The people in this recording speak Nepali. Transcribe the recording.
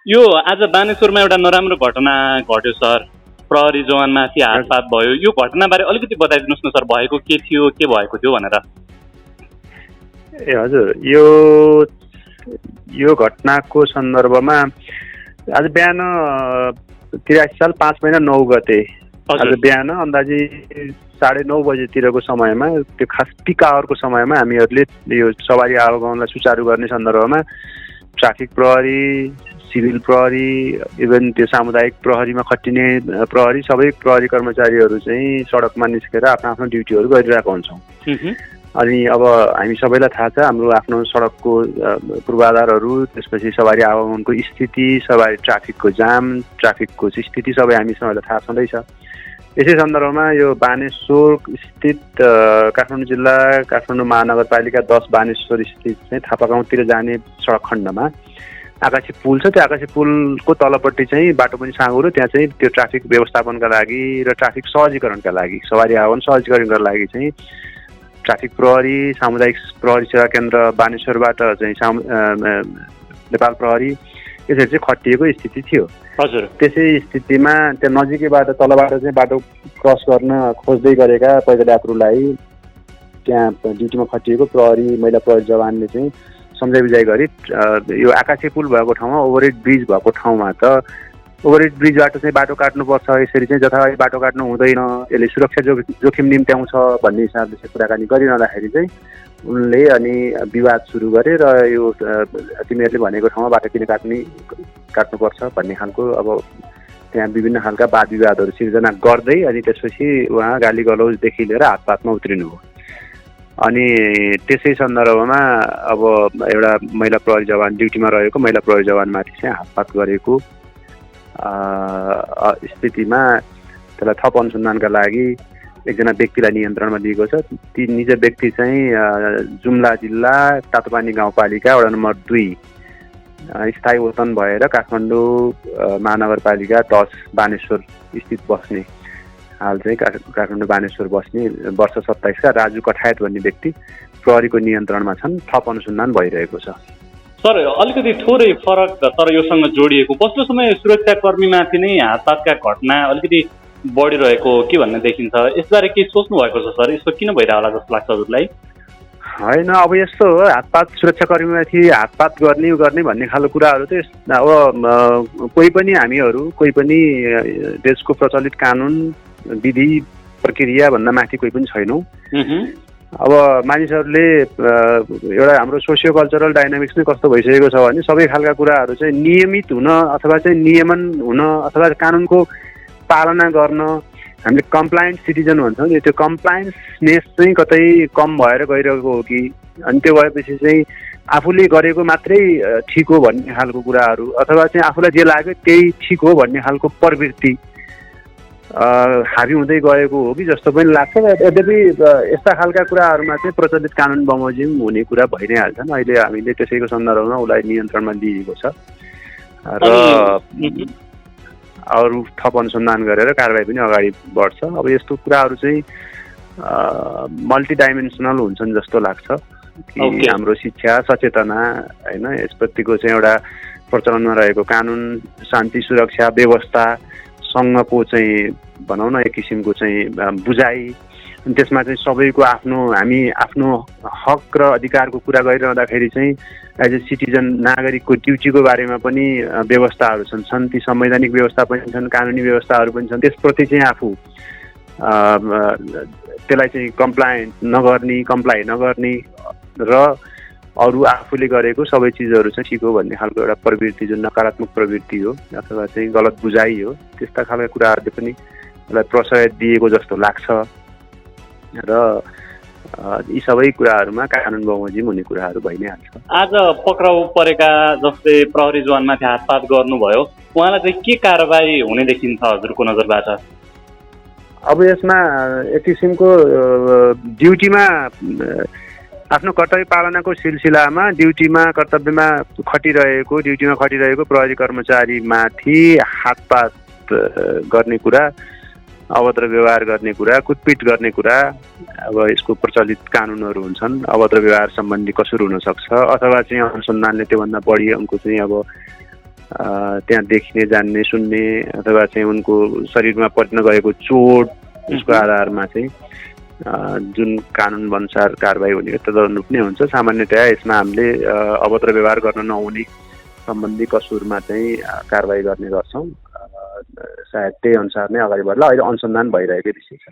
यो आज बानेश्वरमा एउटा नराम्रो घटना घट्यो सर। प्रहरी जवानमाथि हातपात भयो। यो घटनाबारे अलिकति बताइदिनुहोस् न सर, भएको के थियो, के भएको थियो भनेर। ए हजुर, यो घटनाको सन्दर्भमा आज बिहान 83 साल 5 महिना 9 गते आज बिहान अन्दाजी 9:30 बजेतिरको समयमा, त्यो खास पिक आवरको समयमा हामीहरूले यो सवारी आवागमनलाई सुचारू गर्ने सन्दर्भमा ट्राफिक प्रहरी, सिभिल प्रहरी, इभन त्यो सामुदायिक प्रहरीमा खटिने प्रहरी, सबै प्रहरी कर्मचारीहरू चाहिँ सडकमा निस्केर आफ्नो आफ्नो ड्युटीहरू गरिरहेको हुन्छौँ। अनि अब हामी सबैलाई थाहा छ हाम्रो आफ्नो सडकको पूर्वाधारहरू, त्यसपछि सवारी आवागमनको स्थिति, सवारी ट्राफिकको जाम, ट्राफिकको स्थिति सबै हामी सबैलाई थाहा छँदैछ। यसै सन्दर्भमा यो बानेश्वर स्थित काठमाडौँ जिल्ला काठमाडौँ महानगरपालिका 10 बानेश्वर स्थित चाहिँ थापागाउँतिर जाने सडक खण्डमा आकाशी पुल छ। त्यो आकाशी पुलको तलपट्टि चाहिँ बाटो पनि साँघुरो, त्यहाँ चाहिँ त्यो ट्राफिक व्यवस्थापनका लागि र ट्राफिक सहजीकरणका लागि, सवारी आवागमन सहजीकरणका लागि चाहिँ ट्राफिक प्रहरी, सामुदायिक प्रहरी सेवा केन्द्र बानेश्वरबाट चाहिँ नेपाल प्रहरी यसरी चाहिँ खटिएको स्थिति थियो। हजुर, त्यसै स्थितिमा त्यहाँ नजिकैबाट तलबाट चाहिँ बाटो क्रस गर्न खोज्दै गरेका पैदल यात्रुलाई त्यहाँ ड्युटीमा खटिएको प्रहरी, महिला प्रहरी जवानले चाहिँ सम्झाइ बुझाइ गरी यो आकाशे पुल भएको ठाउँमा ओभरहेड ब्रिज भएको ठाउँमा त ओभरहेड ब्रिजबाट चाहिँ बाटो काट्नुपर्छ, यसरी चाहिँ जथाभावी बाटो काट्नु हुँदैन, यसले सुरक्षा जोखिम निम्त्याउँछ भन्ने हिसाबले चाहिँ कुराकानी गरिरहँदाखेरि चाहिँ उनले अनि विवाद सुरु गरे र यो तिमीहरूले भनेको ठाउँमा बाटो किन काट्नुपर्छ भन्ने खालको अब त्यहाँ विभिन्न खालका वाद विवादहरू सिर्जना गर्दै अनि त्यसपछि उहाँ गाली गलौजदेखि लिएर हातपातमा उत्रिनु हो। अनि त्यसै सन्दर्भमा अब एउटा महिला प्रहरी जवान, ड्युटीमा रहेको महिला प्रहरी जवानमाथि चाहिँ हातपात गरेको स्थितिमा त्यसलाई थप अनुसन्धानका लागि एकजना व्यक्तिलाई नियन्त्रणमा लिएको छ। ती निज व्यक्ति चाहिँ जुम्ला जिल्ला तातोपानी गाउँपालिका वडा नम्बर 2 स्थायी वतन भएर काठमाडौँ महानगरपालिका 10 बानेश्वर स्थित बस्ने, हाल चाहिँ काठमाडौँ बानेश्वर बस्ने वर्ष 27 का राजु कठायत भन्ने व्यक्ति प्रहरीको नियन्त्रणमा छन्। थप अनुसन्धान भइरहेको छ। सर, अलिकति थोरै फरक तर योसँग जोडिएको, पछिल्लो समय सुरक्षाकर्मीमाथि नै हातपातका घटना अलिकति बढिरहेको के भन्ने देखिन्छ। यसबारे केही सोच्नु भएको छ सर? यस्तो किन भइरहेको होला जस्तो लाग्छ हजुरलाई? होइन, अब यस्तो हो, हातपात सुरक्षाकर्मीमाथि हातपात गर्ने भन्ने खालको कुराहरू त अब कोही पनि हामीहरू, कोही पनि देशको प्रचलित कानुन विधि प्रक्रिया भन्दा माथि कोही पनि छैनौँ। अब मानिसहरूले एउटा हाम्रो सोसियो कल्चरल डाइनामिक्स नै कस्तो भइसकेको छ भने सबै खालका कुराहरू चाहिँ नियमित हुन अथवा चाहिँ नियमन हुन अथवा कानुनको पालना गर्न हामीले कम्प्लायन्ट सिटिजन भन्छौँ नि, त्यो कम्प्लायन्सनेस चाहिँ कतै कम भएर गइरहेको हो कि, अनि त्यो भएपछि चाहिँ आफूले गरेको मात्रै ठिक हो भन्ने खालको कुराहरू अथवा चाहिँ आफूलाई जे लाग्यो त्यही ठिक हो भन्ने खालको प्रवृत्ति हाबी हुँदै गएको हो कि जस्तो पनि लाग्छ। यद्यपि यस्ता खालका कुराहरूमा चाहिँ प्रचलित कानुन बमोजिम हुने कुरा भइ नै हाल्छन्। अहिले हामीले त्यसैको सन्दर्भमा उसलाई नियन्त्रणमा लिएको छ र अरू थप अनुसन्धान गरेर कारबाही पनि अगाडि बढ्छ। अब यस्तो कुराहरू चाहिँ मल्टिडाइमेन्सनल हुन्छन् जस्तो लाग्छ कि हाम्रो शिक्षा सचेतना होइन, यसप्रतिको चाहिँ एउटा प्रचलनमा रहेको कानुन, शान्ति सुरक्षा व्यवस्थासँगको चाहिँ भनौँ न एक किसिमको चाहिँ बुझाइ, अनि त्यसमा चाहिँ सबैको हामी आफ्नो हक र अधिकारको कुरा गरिरहँदाखेरि चाहिँ एज ए सिटिजन नागरिकको ड्युटीको बारेमा पनि व्यवस्थाहरू छन्, ती संवैधानिक व्यवस्था पनि छन्, कानुनी व्यवस्थाहरू पनि छन्। त्यसप्रति चाहिँ आफू त्यसलाई चाहिँ कम्प्लाई नगर्ने र अरू आफूले गरेको सबै चिजहरू चाहिँ ठिक हो भन्ने खालको एउटा प्रवृत्ति, जुन नकारात्मक प्रवृत्ति हो अथवा चाहिँ गलत बुझाइ हो, त्यस्ता खालका कुराहरूले पनि यसलाई प्रशय दिएको जस्तो लाग्छ र यी सबै कुराहरूमा कानुन बमोजिम हुने कुराहरू भइ नै हाल्छ। आज पक्राउ परेका जस्तै प्रहरी जवानमाथि हातपात गर्नुभयो, उहाँलाई चाहिँ के कारबाही हुने देखिन्छ हजुरको नजरबाट? अब यसमा एक किसिमको ड्युटीमा आफ्नो कर्तव्य पालनाको सिलसिलामा ड्युटीमा खटिरहेको प्रहरी कर्मचारीमाथि हातपात गर्ने कुरा, अभद्र व्यवहार गर्ने कुरा, कुटपिट गर्ने कुरा, अब यसको प्रचलित कानुनहरू हुन्छन्। अभद्र व्यवहार सम्बन्धी कसुर हुनसक्छ अथवा चाहिँ अनुसन्धानले त्योभन्दा बढी उनको चाहिँ अब त्यहाँ देखिने जान्ने सुन्ने अथवा चाहिँ उनको शरीरमा पर्न गएको चोट उसको आधारमा चाहिँ जुन कानुन अनुसार कारबाही हुने तदनुरूप नै हुन्छ। सामान्यतया यसमा हामीले अभद्र व्यवहार गर्न नहुने सम्बन्धी कसुरमा चाहिँ कारबाही गर्ने गर्छौँ। सायद त्यही अनुसार नै अगाडि बढ्ला। अहिले अनुसन्धान भइरहेकै विषय छ।